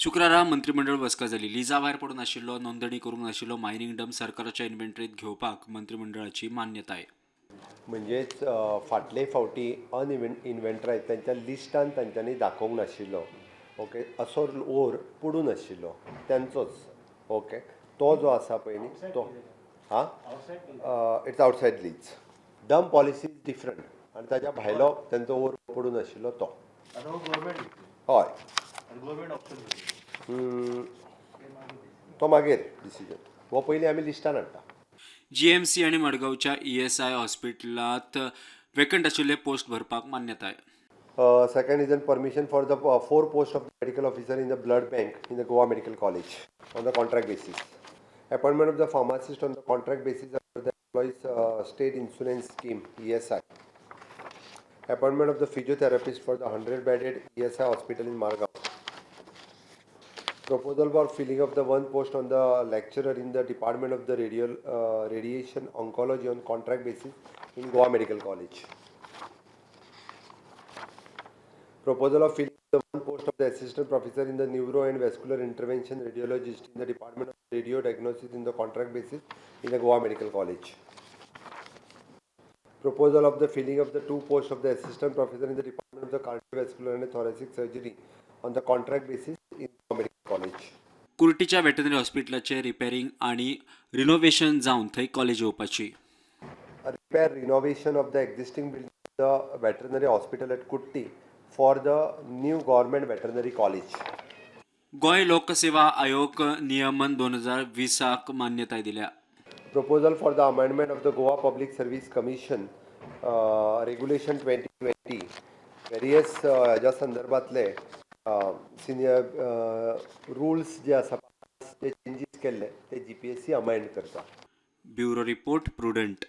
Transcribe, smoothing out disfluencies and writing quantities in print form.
शुक्रारा मंत्रीमंडळ बसका जाली. लिजा भायर पडून आशिल्लो, नोंदणी करूंक नाशिल्लो मायनिंग डंप सरकाराच्या इन्व्हेंटरीत घेवपाक मंत्रीमंडळाची मान्यताय. म्हणजेच फाटले फावटी अनइन्व्हेंटरायज तांच्या लिस्टान तांच्यांनी दाखोवंक नाशिल्लो, ओके, असो ओर पडून आशिल्लो तांचोच, ओके, तो जो आसा पळय न्ही तो हां, it's outside lease. Dump policy is different आनी ताच्या भायलो तांचो ओर पडून आशिल्लो तो. हय, तो मागीर डिसिजन हो पयलीं आमी लिस्टान हाडटा. जीएमसी आनी मडगांवच्या ईएसआय हॉस्पिटलांत वेकंट आशिल्ले पोस्ट भरपाक मान्यताय. Second is an permission for the four post of medical officer in the blood bank in the Goa Medical College on the contract basis. Appointment of the pharmacist on the contract basis under the Employees State Insurance Scheme, ESI. Appointment of the physiotherapist for the 100 bedded ESI hospital in Margao. Proposal for filling of the one post on the lecturer in the Department of the Radiation Oncology on contract basis in Goa Medical College. Proposal of filling the one post of the assistant professor in the neuro and vascular intervention radiologist in the Department of Radio Diagnosis in the contract basis in the Goa Medical College. Proposal of the filling of the two posts of the assistant professor in the Department of the Cardiovascular and Thoracic Surgery on the contract basis in Goa Medical College. कुर्टीच्या veterinary हॉस्पिटलाचें repairing आनी renovation जावन थंय college येवपाची. Repair renovation of the existing building of the veterinary hospital at Kutti for the new government veterinary college. Goa लोकसेवा आयोग नियमन 2020क मान्यताय दिल्या. Proposal for the amendment of the Goa Public Service Commission Regulation 2020, various ह्याच्या संदर्भातले senior rules जे आसा ते changes केल्ले ते जीपीएससी अमेंड करता. Bureau report, prudent.